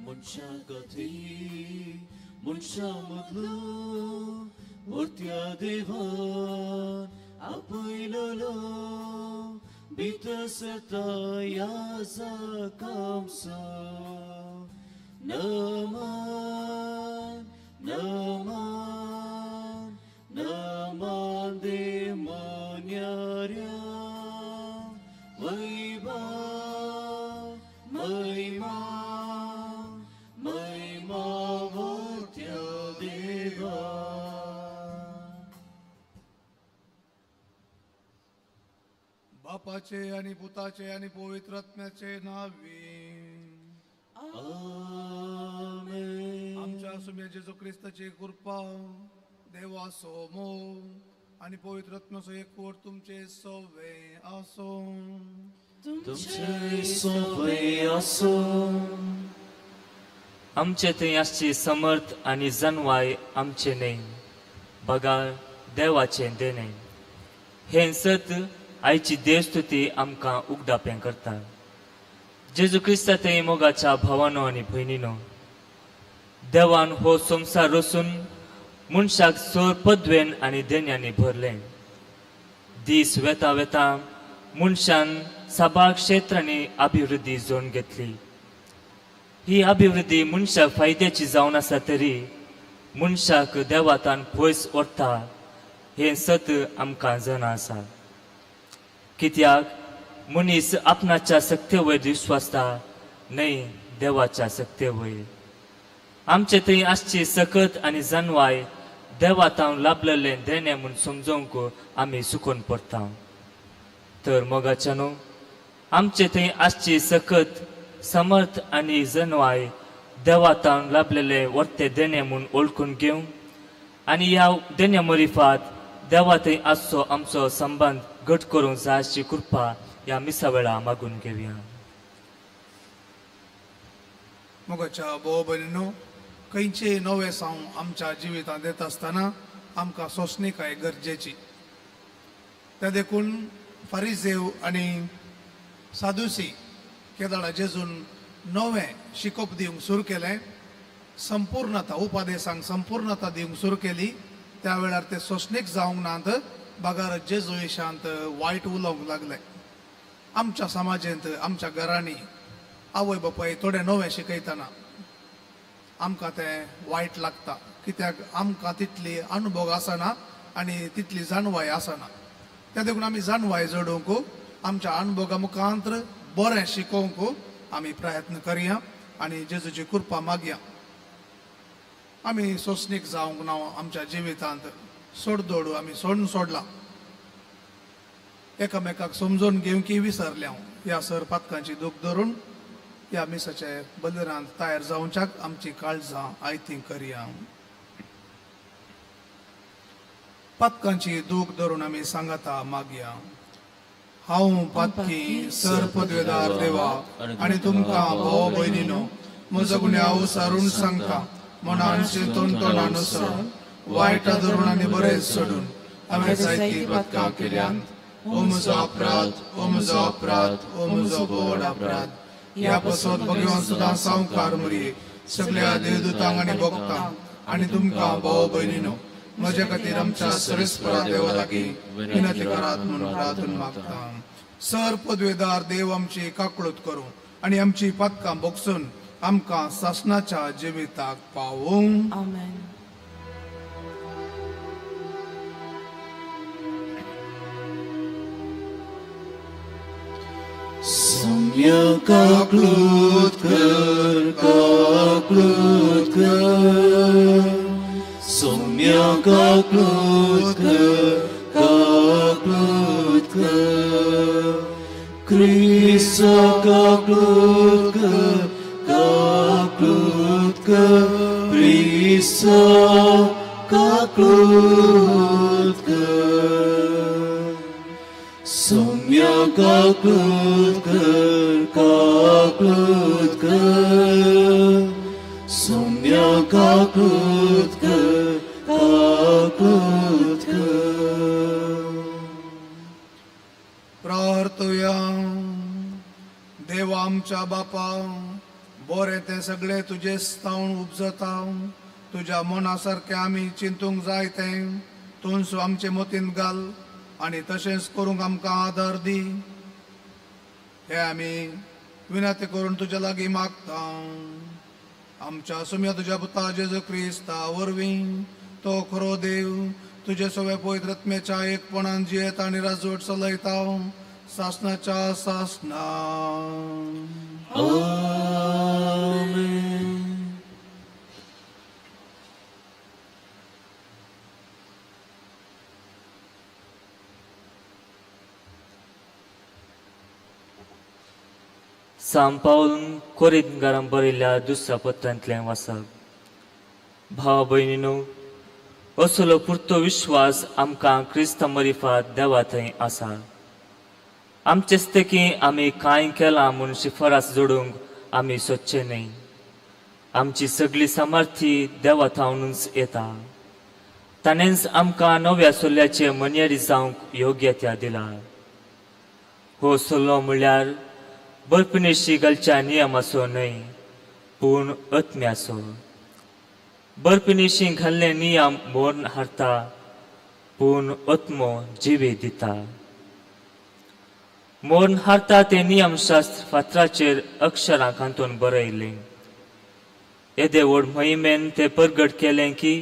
मनशा खातीर मनशा मदलो व्हडत्या देवान आपयलोलो भितर सरता याजक आमचो. नमन नमन नमन देमन्याऱ्या महिमा महिमा महिमा व्हडत्या देवा. बापाचे आणि पुताचे आणि पवित्र आत्म्याचे नावे. आमेन. आमच्या सुम्या जेजू क्रिस्ताची कृपा, देवाचो मोग आणि पवित्र आत्म्याचो एकवट तुमचे सवे आसो. तुमचे सवे आसो. आमचे थंय आसची समर्थ आनी जनवाय आमचे न्हय, बगार देवाचें देणें. हें सत आयची देवस्तुती आमकां उगडापें करता. जेजू क्रिस्ता थंय मोगाच्या भावानो आनी भयणीनो, देवान हो संवसार रचून मनशाक सर पदवेन आनी देण्यांनी भरलें. दीस वेता वेता मनशान साबार क्षेत्रांनी अभिवृद्धी जोडून घेतली. ही अभिवृद्धी मनशाक फायद्याची जावन आसा तरी मनशाक देवातान पयस व्हरता हें सत आमकां जाणा आसा. कित्याक मनीस आपणाच्या सक्ते वयर विश्वासता न्हय देवाच्या सक्ते वयर. आमचे थंय आसची सकत आनी जानवाय देवातावन लाभलेलें देणें म्हूण समजोवंक आमी चुकोन पडटा. तर मोगाच्या न्हू, आमचे थंय आसची सकत समर्थ आनी जनवाय देवातावन लाभलेलें वर्ते देणें म्हूण वळखून घेवंक आनी ह्या देण्या मरिफात देवा थंय आसचो आमचो संबंद घट करूंक जाय अशी कृपा ह्या मिसा वेळा मागून घेवया. मोगाच्या भाव भयणीनो, खंयचेय नवें साव आमच्या जिवितांत येता आसतना आमकां सोंसणीकाय गरजेची. त्या देखून फारिजेव आनी सादुसी केदळा जेजून नवें शिकोप दिवंक सुरू केलें, संपूर्णता उपदेसांक संपूर्णता दिवंक सुरू केली. त्या वेळार ते सोंसणीक जावंक नात, बगार जेजू विशांत वायट उलोवंक लागले. आमच्या समाजेंत आमच्या घरांनी आवय बापाय थोडें नवें शिकयतना आमकां तें वायट लागता, कित्याक आमकां तितली अनुभव आसना आनी तितली जाणवाय आसना. त्या देखून आमी जाणवाय जोडूंक आमच्या अनुभवा मुखांत बरें शिकोवंक आमी प्रयत्न करया आनी जेजूची कृपा मागया. आमी सोंसणीक जावंक ना आमच्या जिवितांत सोडदोडू आमी सोडून सोडला, एकामेकाक समजून घेवंक विसरल्या. ह्या सर पातकांची दूख धरून ह्या मिसाचे बलिरांत तयार जावच्याक आमची काळजां आयती करया. पातकांची दूख धरून आमी सांगाता मागया. हांव पातकी सर पदवेदार देवा आनी तुमकां भाव भयणीनो म्हजो गुन्यांव सारून सांगता, मनान चिंतून तोंडानुसार वायट धरून आनी बरें सोडून हांवें जायतीं पातकां केल्यांत. ओ म्हजो अपराध, ओ म्हजो अपराध, ओ म्हजो व्हड अपराध. ह्या पासत भगवान सुद्दां सावकार मुरये सगळ्या देवदूतांक आनी भक्तांक आनी तुमकां भाव भयणीनो म्हज्या खातीर आमच्या सरेस्परा देवा लागीं विनंती करात म्हणून प्रार्थना मागता. सर पदवेदार देव आमची काकळूत करूं आनी आमची पातकां भोगसून आमकां सासणाच्या जिविताक पावूं. आमेन. Soumya काकलूत कर, काकलूत कर. सौम्या काकलूत कर, काकलूत कर. क्रिस्ता काकलूत कर, काकलूत कर. क्रिस्ता काकलूत कर. सौम्या काकलूत कर, काकलूत कर. सौम्या काकलूत कर, काकलूत कर. प्रार्थया. देवा आमच्या बापा, बरें तें सगळें तुजें तावन उपजता. तुज्या मना सारकें आमी चिंतूंक जाय तें तूंच आमचे मतींत घाल आनी तशेंच करूंक आमकां आदार दी. हे आमी विनंती करून तुज्या लागीं मागता. आमच्या सुम्या तुज्या पुता जेजू क्रिस्ता वरवीं तो खरो देव तुजे सगळे पवित्र आत्म्याच्या एकपणान जियेत आनी राजवट चलयता सासनाच्या सासना. आमेन. सांत पावलून कोरिंथकारांक बरयल्ल्या दुसऱ्या पत्रांतलें वाचप. भावा भयणीनो, असलो पुरतो विश्वास आमकां क्रिस्ता मरिफात देवा थंय आसा. आमचे स्थिती आमी कांय केलां म्हूण शिफारस जोडूंक आमी सोदचे न्हय. आमची सगळी सामर्थ्य देवा थावनूच येता. ताणेंच आमकां नव्या सोल्याचे मन्यारी जावंक योग्यता दिला. हो सल्लो म्हणल्यार बर्फनिशी घालच्या नियमाचो न्हय, पूण आत्म्याचो. बर्फनिशी घाल्ले नियम मोर्न हाडटा, पूण आत्मो जिवी दिता. मोर्न हाडटा तें नियमशास्त्र फातराचेर अक्षरां कांतून बरयलें. येदे व्हड मोहिमेन तें परगट केलें की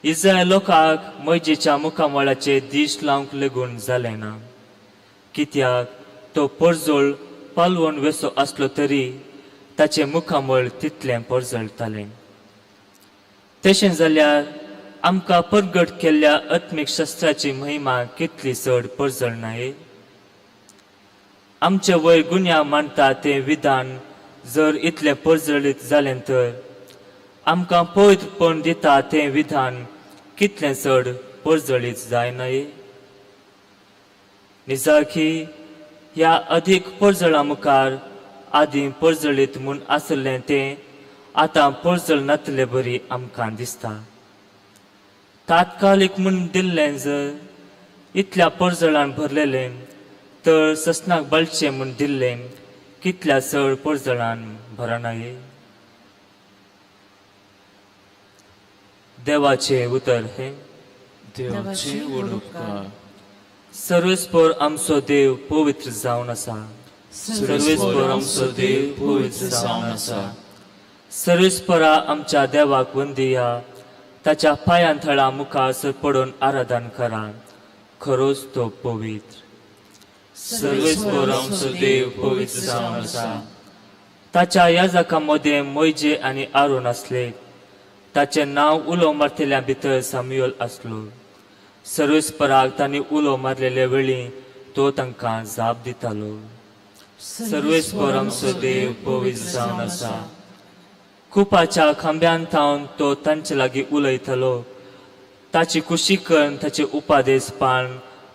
इस्रायल लोकांक मैजेच्या मुखामळाचे दीश लावंक लेगून जालें ना, कित्याक तो परजळ पालवण वेसो आसलो तरी ताचें मुखामळ तितलें परजळटालें. तशें जाल्यार आमकां परगट केल्ल्या आत्मीक शस्त्राची महिमा कितली चड परजळनाय. आमचे वयर गुन्यांव मांडटा तें विधान जर इतलें परजळीत जालें तर आमकां पवित्रपण दिता तें विधान कितलें चड परजळीत जायनाय. निजाकी ह्या अदीक परजळा मुखार आदीं परजळीत म्हूण आसलें तें आतां परजळ नातले बरी आमकां दिसता. तात्कालीक म्हूण दिल्लें जर इतल्या परजळान भरलेलें तर ससनाक बळचें म्हूण दिल्लें कितल्या चड परजळान भरनाये. देवाचें उतर हें. देवाचे व्हड उपकार. सर्वेस्पर आमचो देव पवित्र जावन आसा. सर्वेस्पर आमचो देव पवित्र जावन आसा. सर्वेस्परा आमच्या देवाक वंदिया, ताच्या पांयां थळा मुखार पडून आराधन करा, खरोच तो पवित्र. सर्वेस्पर आमचो देव पवित्र जावन आसा. ताच्या याजकां मदें मोयजे आनी आरून आसले. ताचें नांव उलो मारतल्या भितर सामुयल आसलो. सर्वेस्पराक तांणी उलो मारलेले वेळी तो तांकां जाप दितालो. सर्वेस्पर आमचो देव पवित्र जावन आसा. कुपाच्या खांब्यान थावन तो तांचे लागीं उलयतालो. ताची कुशीकन ताचे उपादेस पाळन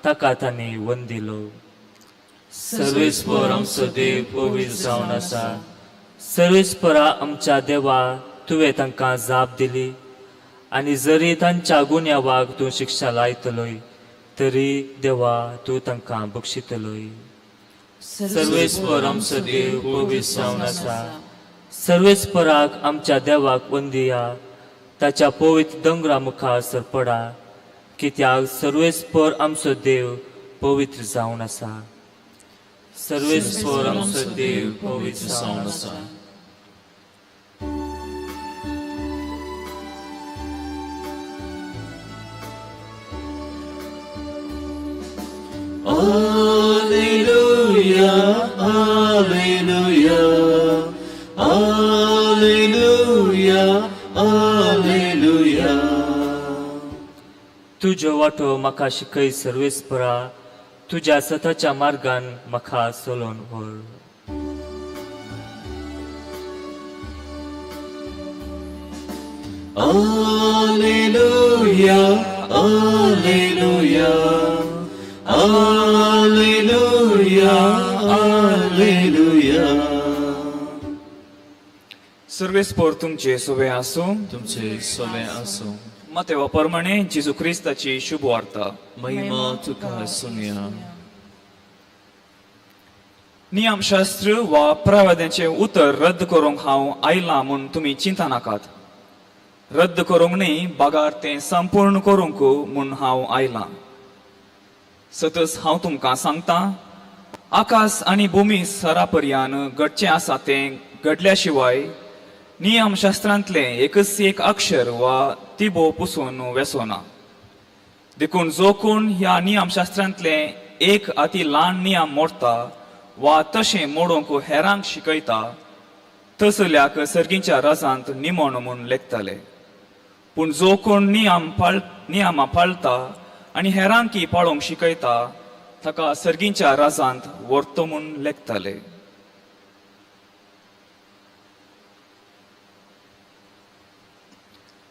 ताका तांणी वंदिलो. सर्वेस्पर आमचो देव पवित्र जावन आसा. सर्वेस्परा आमच्या देवा, तुवें तांकां जाप दिली आनी जरी तांच्या गुन्यांवाक तूं शिक्षा लायतलोय तरी देवा तूं तांकां बक्षितलोय. सर्वेस्पर आमचो देव पवित्र जावन आसा. सर्वेस्पराक आमच्या देवाक वंदिया, ताच्या पवित्र दोंगरा मुखार सरपडा, कित्याक सर्वेस्पर आमचो देव पवित्र जावन आसा. सर्वेस्पर आमचो देव पवित्र जावन आसा. Alleluia, Alleluia, Alleluia, Alleluia. तुज्यो वाटो म्हाका शिकय सर्वेस्परा, तुज्या सताच्या मार्गान म्हाका चलोवन व्हर. Alleluia, Alleluia, Alleluia, Alleluia. सर्वेस्पर तुमचे सोबे आसूं. तुमचे सोबे आसूं. मातेवा प्रमाणे जेजू क्रिस्ताची शुभ वार्ता. महिमा तुका सुनया. नियमशास्त्र वा प्रवाद्यांचें उतर रद्द करूंक हांव आयलां म्हूण तुमी चिंता नाकात. रद्द करूंक न्ही, बागार तें संपूर्ण करूंक म्हूण हांव आयलां. सतच हांव तुमकां सांगता, आकाश आनी भुमी सरापर्यान घडचें आसा तें घडल्या शिवाय नियमशास्त्रांतलें एकच एक अक्षर वा तिबो पुसून वेसोना. देखून जो कोण ह्या नियमशास्त्रांतलें एक अती ल्हान नियम मोडटा वा तशें मोडूंक हेरांक शिकयता, तसल्याक सर्गीच्या रजांत निमण म्हूण लेखताले. पूण जो कोण नियमां पाळटा आनी हेरांकी पाळोवंक शिकयता, ताका सर्गीच्या राजांत व्हरतो म्हूण लेखताले.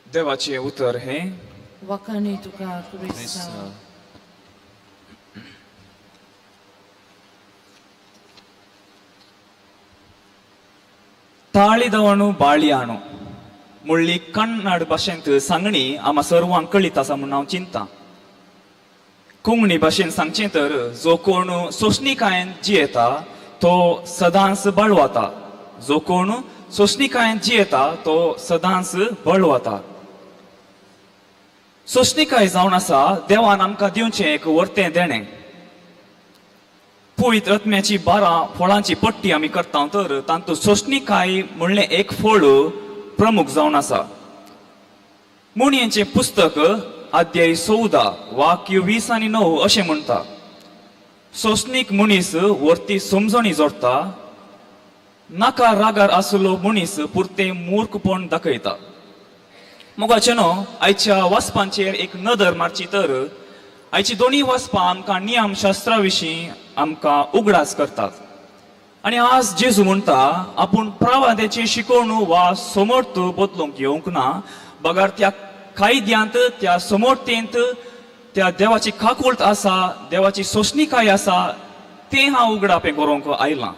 देवाचें उतर हें. वाखाणी तुका क्रिस्तांव. ತಾಳಿದವನು ಬಾಳಿಯಾನು ಮುಳ್ಳಿ कन्नड भाशेंत सांगणी आमा सर्वांक कळीत आसा म्हूण हांव चिंता. कोंकणी भाशेन सांगचें तर जो कोण सोंसणीकायेन जियेता तो सदांच बळवाता. जो कोण सोंसणीकायेन जियेता तो सदांच बळवाता. सोंसणीकाय जावन आसा देवान आमकां दिवचें एक वर्तें देणें. पवित्र आत्म्याची 12 फळांची पट्टी आमी करता तर तातूंत सोंसणीकाय म्हणलें एक फळ प्रमुख जावन आसा. मुणयेचें पुस्तक अध्याय 14 वाक्य 20 आनी 9 अशें म्हणटा, सोंसणीक मनीस वर्ती समजणी जोडटा, नाका रागार आसलो मनीस पुरतें मूर्खपण दाखयता. मोगाचें न्हू, आयच्या वाचपांचेर एक नदर मारची तर आयची दोनूय वाचपां आमकां नियमशास्त्रा विशीं आमकां उगडास करतात. आनी आज जेजू म्हणटा आपूण प्रवाद्याची शिकवण वा समर्थ बदलूंक येवंक ना, बगर त्या कायद्यांत, त्या समर्थेंत, त्या देवाची काकुळट आसा, देवाची सोंसणीकाय आसा, तें हांव उगडापें करूंक आयलां.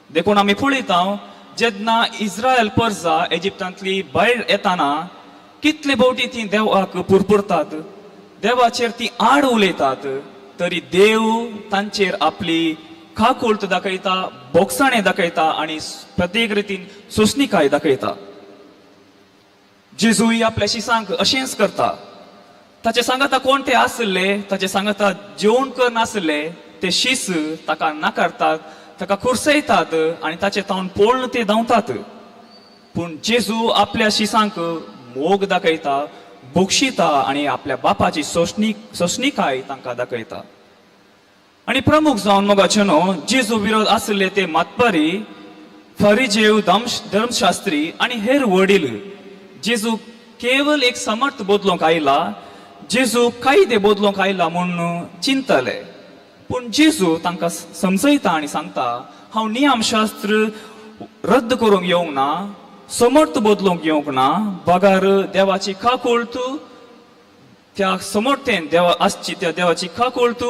देखून आमी पळयता जेन्ना इस्रायल परजा इजिप्तांतली भायर येताना कितले भोवटी ती देवाक पुरपुरतात, देवाचेर ती आड उलयतात, तरी देव तांचेर आपली काकुळट दाखयता, बोगसाणें दाखयता आनी प्रत्येक रितीन सोंसणीकाय दाखयता. जेजूय आपल्या शिसांक अशेंच करता. ताचे सांगाता कोण ते आसले, ताचे सांगाता जेवण कर नासले, ते शीस ताका नाकारतात, ताका खुर्सयतात आनी ताचे तावन पळोवन ते धांवतात. पूण जेजू आपल्या शिसांक मोग दाखयता, बक्षिता आनी आपल्या बापाची सोंसणीकाय तांकां दाखयता. आनी प्रमुख जावन मोगाचे न्हू, जेजू विरोध आसले ते मातपारी, फरिजेव, धर्मशास्त्री आनी हेर वडील जेजू केवल एक समर्थ बदलूंक आयला, जेजू कायदे बदलूंक आयला म्हूण चिंतले. पूण जेजू तांकां समजयता आनी सांगता, हांव नियमशास्त्र रद्द करूंक येवंक ना, समर्थ बदलूंक येवंक ना, बगार देवाची काकुळट त्या समर्थेन देवा आसची त्या देवाची काकुळट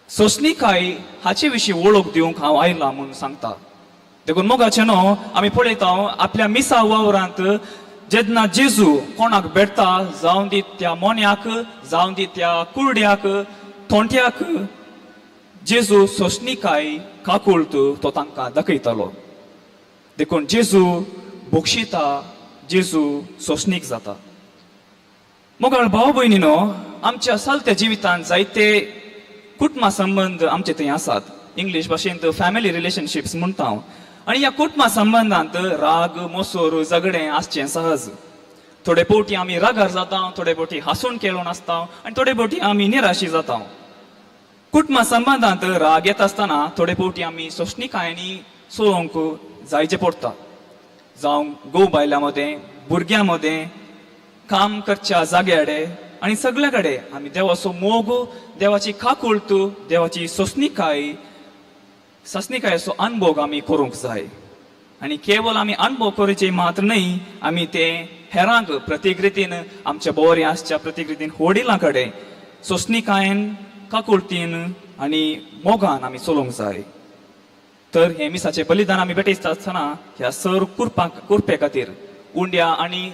सोंसणीकाय हाचे विशीं वळख दिवंक हांव आयला म्हूण सांगता. देखून मोगाचें न्हू, आमी पळयता आपल्या मिसा वावरांत जेन्ना जेजू कोणाक भेटता, जावं दी त्या मोन्याक, जावं दी त्या कुर्ड्याक, थोंट्याक, जेजू सोंसणीकाय काकुळट तो तांकां दाखयतालो. देखून जेजू बक्षिता, जेजू सोंसणीक जाता. मोगाळ भाव भयणीनो, आमच्या चलत्या जिवितांत जायते कुटुंबा संबंद आमचे थंय आसात. इंग्लीश भाशेंत फॅमिली रिलेशनशिप्स म्हणटा हांव. आनी ह्या कुटुंबा संबंदांत राग, मोसोर, झगडें आसचें सहज. थोडे फावटी आमी रागार जाता, थोडे फावटी हांसून खेळून आसता आनी थोडे फावटी आमी निराशी जाता. कुटुंबा संबंदांत राग येता आसतना थोडे फावटी आमी सोंसणीकायांनी चलोवंक जायचें पडटा. जावं घोव बायलां मदें, भुरग्यां मदें, काम करच्या जाग्याडे आनी सगल्या कडेन आमी देवाचो मोग, देवाची काकुळट, देवाची सोंसणीकाय, सोंसणीकायेचो अनुभव आमी करूंक जाय. आनी केवल आमी अनुभव करूचे मात्र न्हय, आमी ते हेरांक प्रत्येक रितीन आमच्या बोरी आसच्या प्रत्येक रितीन वडिलां कडेन सोंसणीकायेन, काकुळटीन आनी मोगान आमी चलोवंक जाय. तर हें मिसाचें बलिदान आमी भेटयता आसतना ह्या सर कुरपे खातीर उंड्या आनी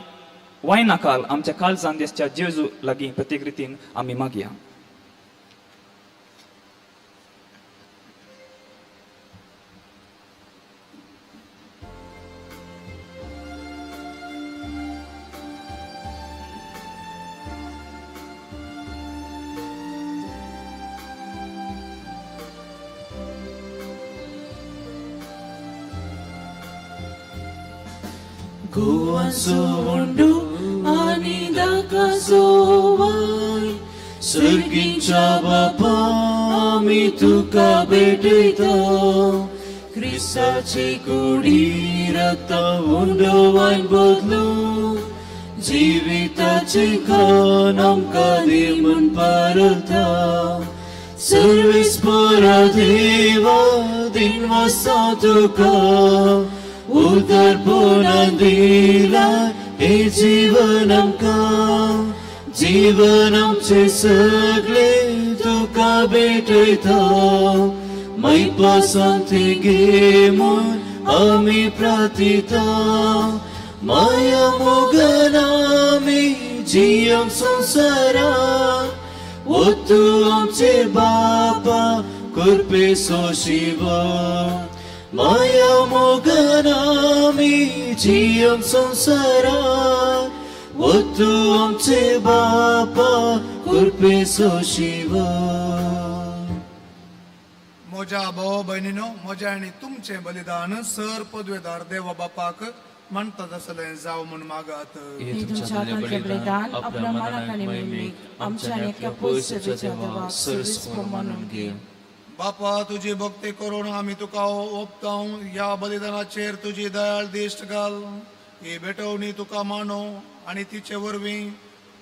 वायना काल आमच्या काळजान दिसच्या जेजू लागीं प्रत्येक रितीन आमी मागया. गोवांचो उंडो आनी दाकाचो वाय सर्गींच्या बापा आमी तुका भेटयता क्रिस्ताची कुडी रक्ता उंडो वायन बदलू जिविताचे खान आमकां दी म्हूण पारता सर्वेस्परा देवा दिनवासा तुका उदारपणान दिला हे जीवन आमकां जीवन आमचें सगळें तुका भेटयता मैपासांत घे म्हूण आमी प्रार्थिता माया मोगान आमी जियोंक संवसाराक ओ तूं आमचे बापा कृपेचो शिव माया मोगान आमी जियोंक संवसाराक ओ तूं आमचे बापा कृपेचो शिव. म्हज्या भाव भयणीनो, म्हज्या आनी तुमचें बलिदान सर पदवेदार देवा बापाक मानता तसलें जावं म्हूण मागात. हे तुमच्या हातांतलें बलिदान आपल्या मनाक आनी महिमेक आमच्या आनी एका पयस देवाक सर्वेस्पर मानून घे. बापा, तुजी भक्ती करून आमी तुका ओपतां. ह्या बलिदानाचेर तुजी दयाळ दिश्ट घाल. ही भेटवणी तुका मानो आनी तिचे वरवीं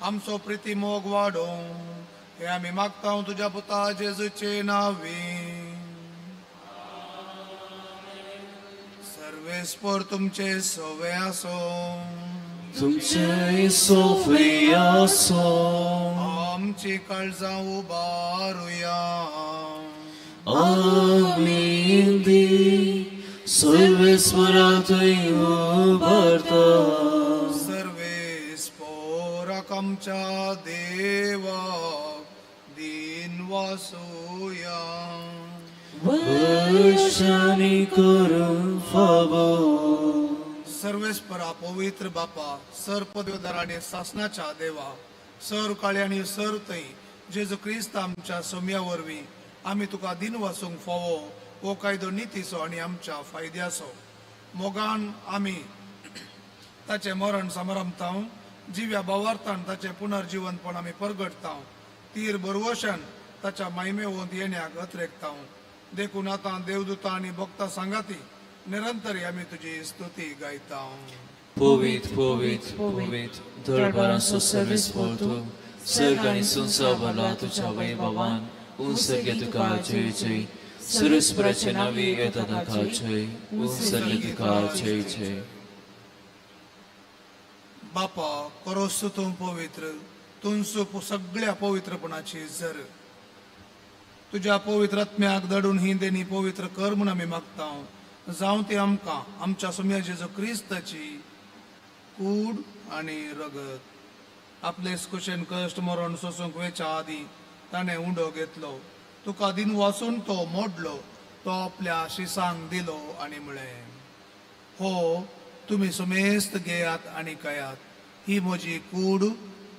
आमचो प्रिती मोग वाडोवं, हे आमी मागता तुज्या पुता जेजूचे नांवी. सर्वेस्पर तुमचे सवे आसो. तुमचे सोफे आसो. आमची काळजां उबारुया. आमी दी सर्वेस्परा थंय उबारता. सर्वेस्पोराक आमच्या देवाक दिन वासुया. वर्षांनी करूंक फावो. सर्वेस्परा पवित्र बापा, सर पदवेदार आनी सासनाच्या देवा, सर काळी आनी सर थंय जेजू क्रिस्त आमच्या सोम्या वरवीं आमी तुका दिन वासूंक फावो हो कायदो नितीचो आनी आमच्या फायद्याचो. मोगान आमी ताचें मरण समारंभता, जिव्या भावार्थान ताचें पुनर्जिवनपण आमी परगटता, तीर बरवशान ताच्या मायमेवंत येण्याक अत्रेकता. देखून आतां देवदूता आनी भक्ता सांगाती निरंतर आमी तुजी स्तुती गायता. पवित्र पवित्र पवित्र दरबारांचो सर्वेस्पर तूं, सर्ग आनी संवसार भरला तुज्या वैभवान. उंसर्गे तुका जय जय. सर्वेस्पराचे नांवी येता ताका जय. उंसर्गे तुका जय जय. बापा, करोस तूं पवित्र, तुंसू सगळ्या पवित्रपणाची जर तुज्या पवित्र आत्म्याक दडून ही देणी पवित्र कर म्हूण आमी मागता. जावं ती आमकां आमच्या सोम्या जेजू क्रिस्ताची कूड आनी रगत. आपले कुशेन कश्ट मरण सोसूंक वेच्या आदीं ताणें उंडो घेतलो, तुका दिन वासून तो मोडलो, तो आपल्या शिसांक दिलो आनी म्हळें, हो तुमी सुमेस्त घेयात आनी कयात, ही म्हजी कूड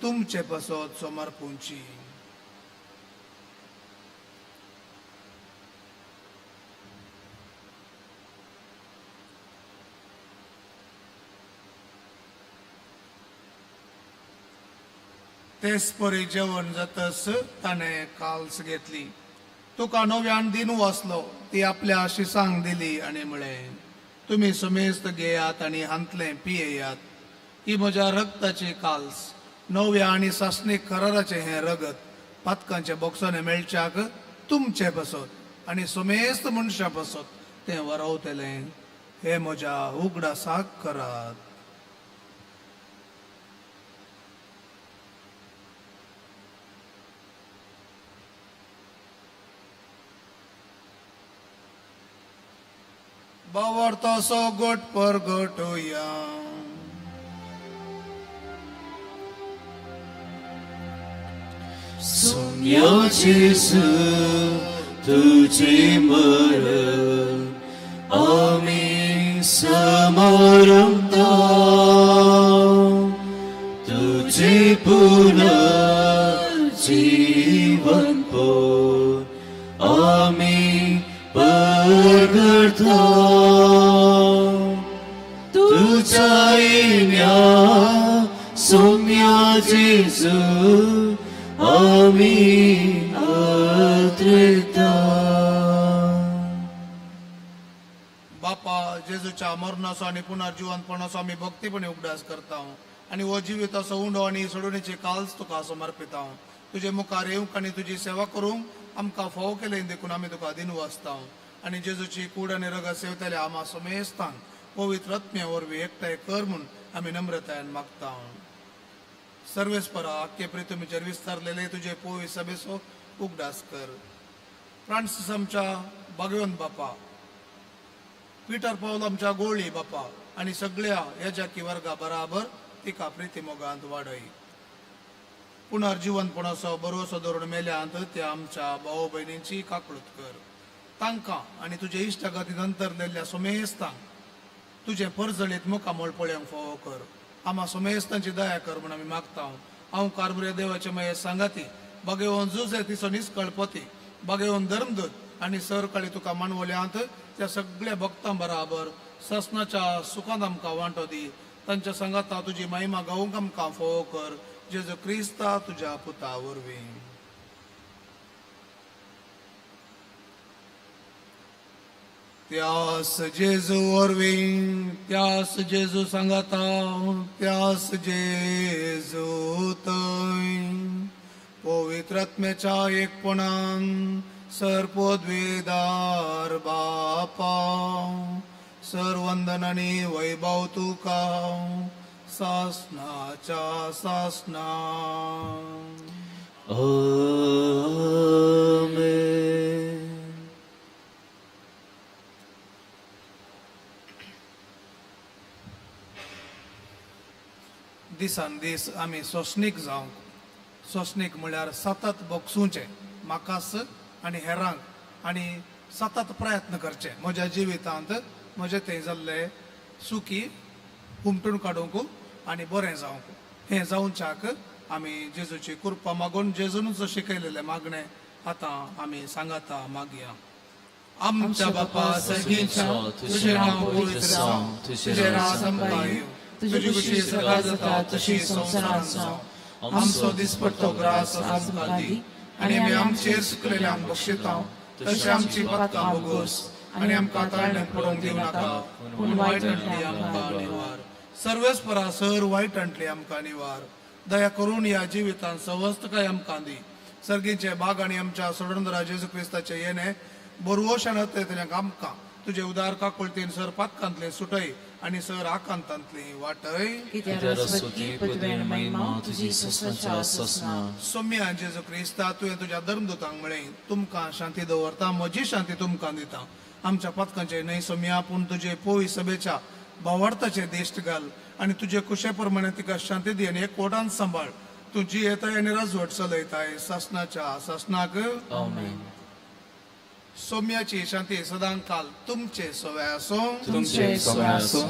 तुमचे पासत समर्पूंची. तेच परी जेवण जातस ताणें काल्स घेतली, तुका नव्यान दिन वाचलो, ती आपल्या शिसांक दिली आनी म्हळें, तुमी सुमेस्त घेयात आनी हांतलें पियेयात, ही म्हज्या रक्ताची काल्स, नव्या आनी सासणीक कराराचें हें रगत पातकांच्या बोक्सांनी मेळच्याक तुमचे पासत आनी सुमेस्त मनशां पासत तें वरवतलें. हें म्हज्या उगडासाक करात. बावर्तो गोट परगटुया. सोम्या जेजू तुझे मरण आमी समारंभता, तुझे पुनर्जीवन पोर आमी परगटता. आमच्या सोम्या जेजू आमी अत्रेता. बापा, जेजूच्या मरणाचो आनी पुनर्जिवंतपणाचो आमी भक्तीपणे उगडास करता आनी हो जिविताचो उंडो आनी सोडवणेचे काल्स तुका समर्पिता. तुजे मुखार येवंक आनी तुजी सेवा करूंक आमकां फावो केलें देखून आमी तुका दिनवासता आनी जेजूची कूड आनी रगत सेवतले आमा समेस्तांक पवित्र आत्म्या वरवीं एकठांय कर म्हूण आमी नम्रतायेन मागता. सर्वेस्परा, आख्खे प्रितमीचेर विस्तारलेले तुजे पोवी सभेचो उगडास कर. फ्रांसीस आमच्या भागवंत बापा, पिटर पावल आमच्या गोळी बापा आनी सगळ्या याजाकी वर्गा बराबर तिका प्रिती मोगांत वाडय. पुनर्जिवंतपणाचो बरोसो धरून मेल्यांत त्या आमच्या भाव भयणींची काकळूत कर. तांकां आनी तुजे इश्टागतीन अंतरलेल्या सोमेस्तांक तुजें परजळीत मुखामळ पळोवंक फावो कर. आमा सोमेस्तांची दया कर म्हूण आमी मागता. हांव कारबुऱ्या देवाचे मये सांगाती बागेवन जुजे तिचो निस्कळपती बागेवन धर्मदूत आनी सरकाळी तुका मानवल्यांत त्या सगळ्या भक्तां बराबर ससनाच्या सुखांत आमकां वांटो दी. तांच्या सांगाता तुजी महिमा गावंक आमकां फावो कर. जेजू क्रिस्ता तुज्या पुता वरवीं. त्यास जेजू वरवीं, त्यास जेजू सांगाता, त्यास जेजू थंय पवित्र आत्म्याच्या एकपणान सर्पोद्वेदार बापा, सर्वंदन आनी वैभव तुका सासनाच्या सासना. आमेन. दिसान दीस आमी सोंसणीक जावंक, सोंसणीक म्हळ्यार सतत भोगसुचें म्हाकाच आनी हेरांक आनी सतत प्रयत्न करचे म्हज्या जिवितांत म्हजें थंय जाल्लें सुखी हुमटून काडूंक आनी बरें जावंक. हें जावच्याक आमी जेजूची कृपा मागून जेजूनच शिकयलेलें मागणें आतां आमी सांगाता मागया. आमच्या बापा सर्गीच्या, तुजें नांव पवित्र जावं, तुजें राज आमकां येवं, तुजी खुशी सदां जाता तशी संवसारांत जावं. आमचो दिसपट्टो ग्रास आज आमकां दी आनी आमी आमचेर चुकलेल्यांक बक्षिता तशें आमची पातकां भोगोस आनी आमकां ताळण्याक पडोवंक दिवं नाका, पूण वायटांतली आमकां निवार. सर्वेस्परा सर वायटांतली आमकां निवार. दया करून ह्या जिवितांत सवस्तकाय आमकां दी. सर्गीचे बाग आनी आमच्या सोडणदारा जेजू क्रिस्ताचे येणे बरवशान येतल्यांक आमकां तुजे उदार काकुळतीन सर पातकांतले सुटय आनी सर आकांतांतली वाटय. कित्याक स्तुती पदवी आनी महिमा तुजी ससनाच्या ससना. सोम्या जेजू क्रिस्ता, तुवें तुज्या धर्मदूतांक म्हळें, तुमकां शांती दवरता, म्हजी शांती तुमकां दिता. आमच्या पातकांचे न्हय सोम्या, पूण तुजे पोवी सभेच्या भावार्थाचे दिश्ट घाल आनी तुजे कुशे प्रमाणे तिका शांती दी आनी एकवटान सांबाळ. तूं जी येताय आनी राजवट चलयताय सासनाच्या सासनाक. आमेन. सोम्याची शांती सदां काल तुमचे सवय आसूं. तुमचे सगळे आसूं.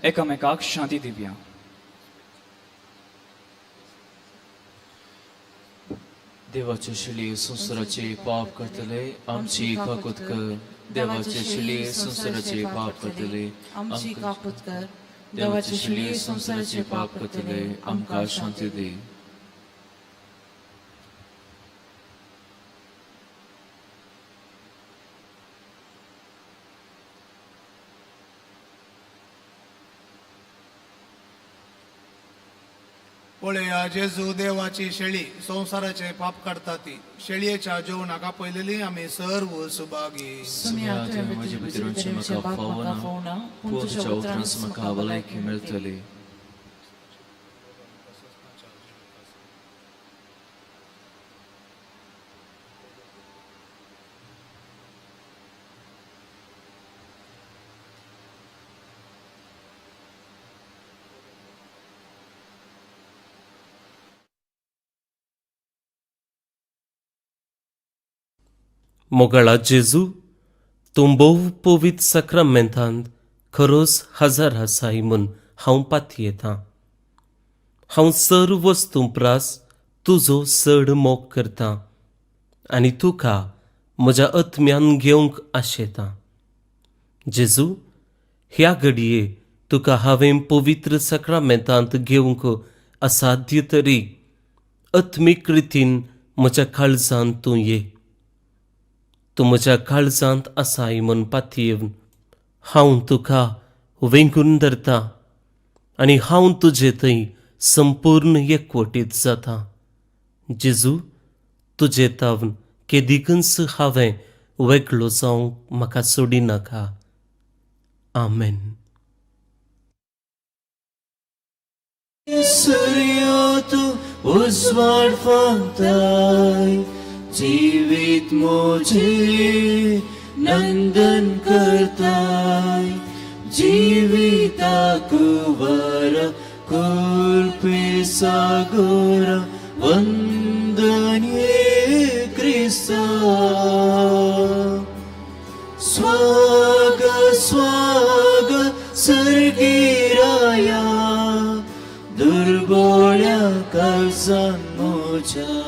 एकामेकाक शांती दिवया. देवाचे शिली संवसाराचे पाप करतले आमची काकूत कर. देवाचे शिली संवसाराचे पाप करतले आमची काकूत कर. देवाचे शिली संवसाराचे पाप करतले आमकां शांती दी. पळया जेजू देवाची शेळी संवसाराचे पाप काडटा ती. शेळयेच्या जेवणाक आपयलेली आमी सर्व सुभागी. सुम्या, तुवें म्हजे भितर येवचें म्हाका फावना, पूण तुज्या उतरांच म्हाका भलायकी मेळटली. मोगाळा जेजू, तूं भोव पवित्र साक्रामेंतांत खरोच हजर आसाय म्हूण हांव पातयेतां. हांव सर्व वस्तूं प्रास तुजो चड मोग करतां आनी तुका म्हज्या आत्म्यान घेवंक आशेतां. जेजू, ह्या घडये तुका हांवें पवित्र साक्रामेंतांत घेवंक असाध्य तरी आत्मीक रितीन म्हज्या काळजांत तूं ये. तूं म्हज्या काळजांत आसाय म्हूण पातयेवन हांव तुका वेंगून धरता आनी हांव तुजे थंय संपूर्ण एकवटीत जाता. जेजू, तुजे तावन केदिकूच हांवें वेगळो जावंक म्हाका सोडिनाका. आमेन. सूर्यो तूं उजवाड फांकताय, जिवीत म्हजें नंदन करताय, जिविताक वरा कुलपी सागोरा, वंदन ये क्रिस्ता. स्वाग स्वाग सर्गीराया, दुर्बोळ्या काळजान म्हज्या.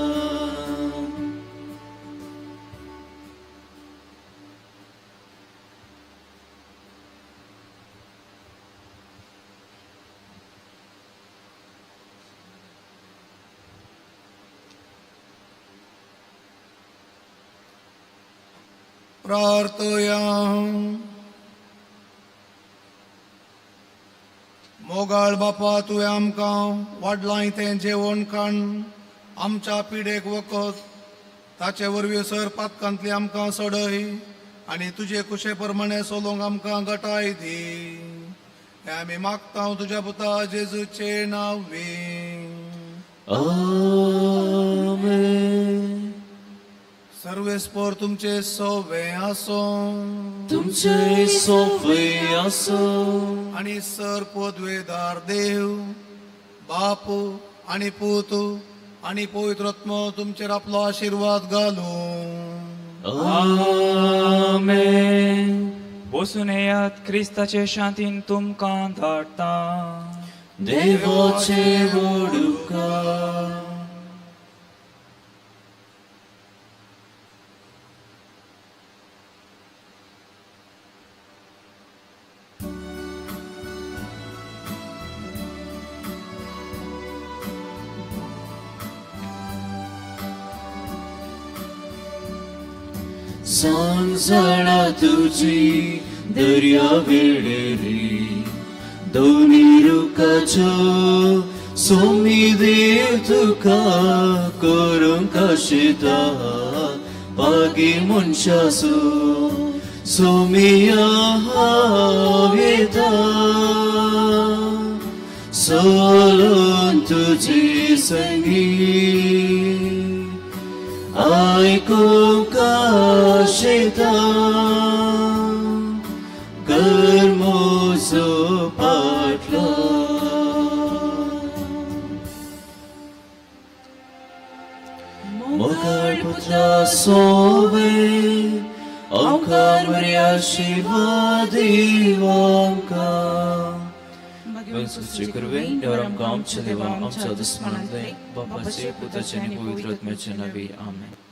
प्रार्थया. मोगाळ बापा, तुवें आमकां वाडलां तें जेवण खाण आमच्या पिडेक वखद, ताचे वरवीं सर पातकांतली आमकां सोडय आनी तुजे कुशे प्रमाणे सोलोंक आमकां गटाय दी. हें आमी मागता तुज्या पुता जेजूचे नांवे. आमेन. सर्वेस्पोर तुमचे सोवे आसो, तुमचे सोवे आसो. आनी सर पदवेदार देव बाप आनी पूत आनी पवित्र आत्मो तुमचेर आपलो आशिर्वाद घालूं. आमेन. बसून येयात, क्रिस्ताचे शांतीन तुमकां धाडटा. देवाचे वडुका. सांजळा तुजी दर्या वेळेरी, दोनी रुखाच्यो सोमी देव तुका करूंक आशिता पागी मनशासो सोमिया हांव येता, सोलून तुजी संगी आयकूंक आशिता, कर म्हजो पाटलो. मोगाळ पुत्रा सोवे आमकां बरी आशिर्वाद आमकां. कृपेन आमकां आमच्या देवा आमच्या दुस्मनांतले बापाचे पुताचे आनी पवित्र आत्म्याचे नांवी. आमेन.